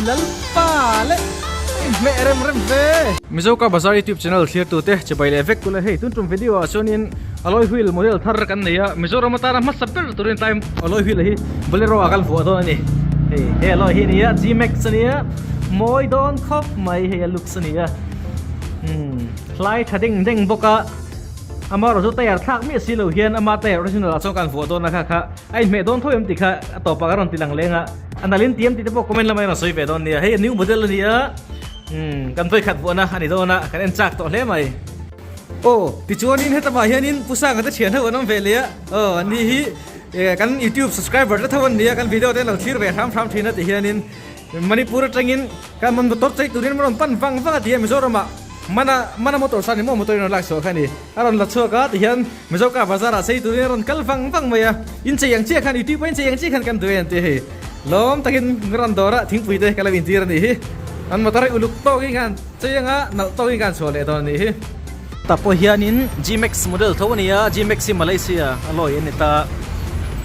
Lalpa leh inhmeh rem rem ve. Mizo Car Bazaar YouTube channel thlirtute chibai leh vek tula hei tun tum video ah chuanin alloy wheel model thar kan nei a, Mizoram atana hmasa ber turin tlai alloy wheel hi Bolero ah kan vuah dawn a ni. Hei he alloy hi a ni a, G-Max a nia, mawi dawn khawp mai hei a looks a ni a, umm hlai tha deng deng bawk a, amaherawhchu tyre thlak miah si lo hian ama tyre original ah chuan kan vuah dawn a kha kha a inhmeh dawn tho em tih kha a tawpah ka rawn ti lang leng a. A nalin tiam tih te pawh comment lamah hian a sawi ve dawn nia. Hei new model a ni a, umm kan vawikhat vuahna a ni dawn a, kan en chak tawh hle mai. Aw tichuanin hetamah hianin Pu Sanga te thian ho an awm ve leh a, aw an ni hi kan youtube subscriber te tho an ni a, kan video te an lo thlir ve hram hram thin a ti hianin Manipur atangin kan motor chei turin an rawn pan vang vang a ti a Mizoramah mana mana motor sa ni maw motor in rawn lak chhuah kha a ni. A rawn la chhuak a tihian Mizo car bazar ah sei turin a rawn kal vang vang mai a, inchei ang chiah khan YouTube a inchei ang chiah khan kan duh e an ti a hei. Lawm takin rawn dawr a thingpui te ka lo intir a nih hi. An motor hi uluk tawkin khan chei anga nalh tawkin khan chhuah leh dawn a nih hi. Tah pawh hianin G-Max model tho a ni a, G-Max hi Malaysia a lawi a ni ta.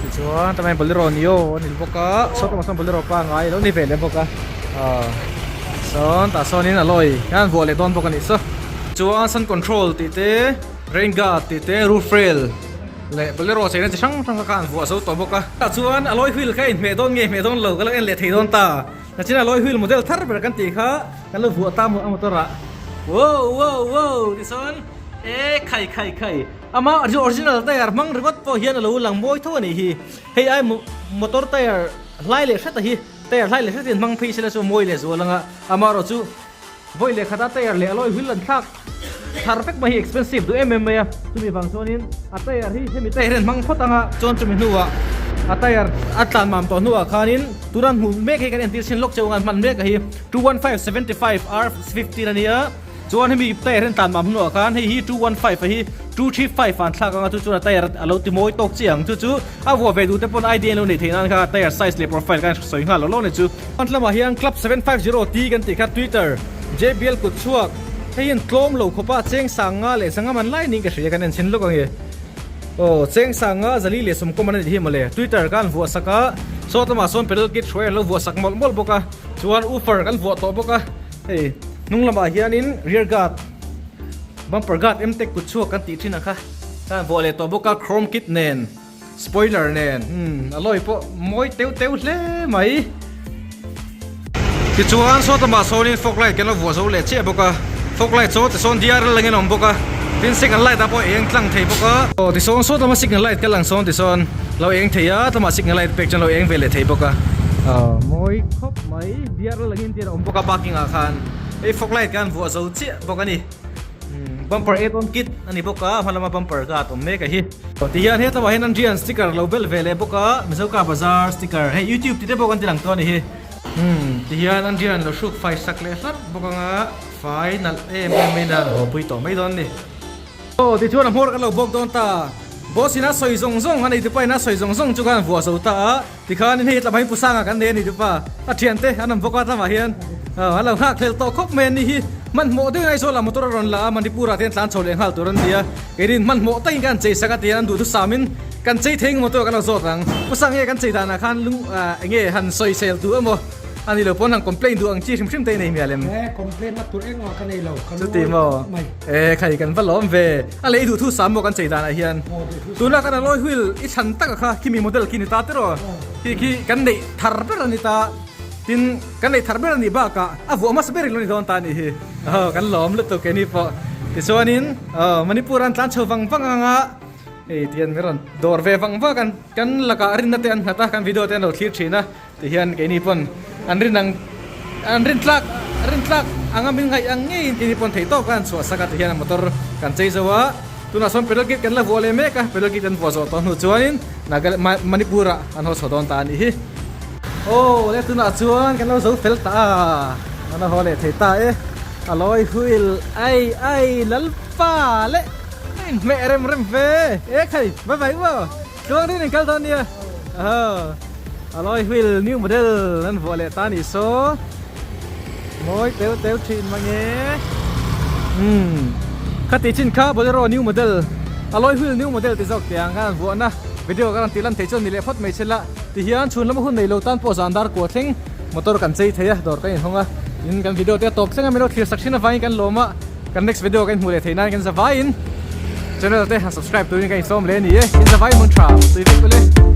Tichuan tlai Bolero Neo a ni bawk a, sawtawng sawn Bolero pangngai a lo ni ve leh bawk a, sawn tah sawnin a lawi hian vuah leh dawn bawk a nih saw. Chuan sun control tih te, rain guard tih te, roof rail leh bolero cheina chi hrang hrang kha kha an vuah zo tawh bawk a. Tah chuan alloy wheel kha inhmeh dawn nge hmeh dawn lo ka lo en leh thei dawn ta. Nachin alloy wheel model thar ber kan tih kha kan lo vuah ta a motor ah. Wow wow wow tichuan e khai khai khai ama original tyre hmang ringawt pawh hian a lo lang mawi tho a nih hi. Hei ai motor tyre hlai leh hret a hi tyre hlai leh hretin hmang phei sela chu mawi leh zual anga amaherawh chu Vawi leh khata tyre leh alloy wheel an thlak thar vek mai hi expensive duh em em mai a, chumi vang chuanin a tyre hi hemi tyre hian hmang phawt anga chuan chumi hnuah a tyre a tlan mam tawh hnuah khanin tuna hmuh mek hi kan entir chhin lawk cheu anga an hman mek a hi 215 75 R15 a nia chuan hemi tyre hian tlan mam hnuah khan hei hi 215 a hi 235 an thlak anga chu chuan a tyre a lo ti mawi tawk chiah ang chu chu a vuah ve duh te pawn idea an lo neih theih nan kha tyre size leh profile khan sawi nghal lo lo a ni chu. Front lamah hian Club 750 T kan tih kha Twitter, JBL kut chhuak, hei hian tlawm lo khawpa cheng sang nga leh sangha man lai niin ka hria kan en chhin lawk ange. Aw cheng sang nga zali leh sawmkawm an nih hi mawle. Twitter khan vuah sak a, sawt lamah sawn pedal kit hruai an lo vuah sak mawlh mawlh bawk a, chuan woofer kan vuah tawh bawk a, hei hnung lamah hianin rear guard, bumper guard M-tech kut chhuak kan tih thin ang kha khan vuah leh tawh bawk a, chrome kit nen. Spoiler nen umm alloy pawh mawi teuh teuh hle mai. Tichuan saw lamah sawnin fog light kan lo vuah zo leh chiah bawk a, fog light saw tisawn DRL angin a awm bawk a, tin signal light ah pawh eng tlang thei bawk a. Aw tisawn saw lama signal light kal ang sawn tisawn lo eng thei a, tlama signal light pek chuan lo eng ve leh thei bawk a. Aw mawi khawp mai DRL angin tin a awm bawk a parking ah khan hei fog light kan vuah zo chiah bawk a ni. Bumper add on kit a ni bawk a, hma lama bumper guard awm mek a hi. Ti hian hetlama hian an rian sticker lo belh ve leh bawk a, Mizo Car Bazaar sticker hei youtube tih te pawh kan ti lang tawh a ni hi. Umm ti hian an rian lo hruk fai sak leh hlap bawk anga fai nalh em em mai nan haw pui tawh mai dawn a ni. Aw tichuan a hmawr kan lo bawk dawn ta, boss in a sawi zawng zawng a nei tupa in a sawi zawng zawng chu khan vuah zo ta a. Tikhan hei tlama hi Pu Sanga kan nei a ni dupa a thiante an awm bawk a tlamah hian an lo nghak hlel tawh khawp mai an ni hi hmanhmawh deuhin Aizawl ah motor a rawn la a Manipur ah te hian tlan chho leh nghal tur an ni a keinin hmanhmawh takin kan chei sak a ti an duhthusam in kan chei thei eng motor kan lo zawt ang Pu Sang nge kan chei danah khan lung eng nge han sawisel duh emaw a ni lo pawn han complain duh ang chi hrim hrim te i nei mial em? E complain na tur engmah ka nei lo ka Chuti maw? Mai. E khai kan va lawm ve a lei duhthusam maw kan chei danah hian Tuna kan alloy wheel i thlan taka kha khimi model khi ni ta tiraw khi khi kan neih thar ber a ni ta tin kan neih thar ber a nih bakah a vuah hmasa ber in lo ni dawn ta a nih hi aw kan lawm lutuk keini pawh tichuanin aw Manipur an tlan chho vang vang anga hei tihian min rawn dawr ve vang vang a kan lakah rinna te an nghat a kan video te an lo thlir thin a tihian keini pawn an rin ang an rin tlak rin tlak anga min ngaih ang ngeiin keini pawn theih tawk a an chhuah sak a tihian motor kan chei zo a tunah sawn petrol kit kan la vuah leh mek a petrol kit kan vuah zawh tawh hnu chuanin Nagaland Manipur ah an haw chho dawn ta a nih hi. Aw le tunah chuan kan lo zo fel ta a an haw leh thei ta e alloy wheel ai ai lalpa leh a inhmeh rem rem ve e khai bye bye u tluang deuhin in kal dawn nia aw. Alloy wheel new model an vuah leh ta a nih saw mawi teu teu thin mange umm khati chin kha bolero new model alloy wheel new model ti zawk teh ang khan an vuahna video ka rawn tih lan theih chuan ni leh phawt mai se la ti hian chhun lama hun nei lo tan pawh zan dar kua thleng. Motor kan chei thei a, dawr kan inhawng a, in kan video te a tawp thleng a, min lo thlir sak thin avangin kan lawm a, kan next video kan hmuh leh theih nan kan zavaiin channel te han subscribe turin kan insawm leh a ni e, in zavai hmun tha tui vek ule.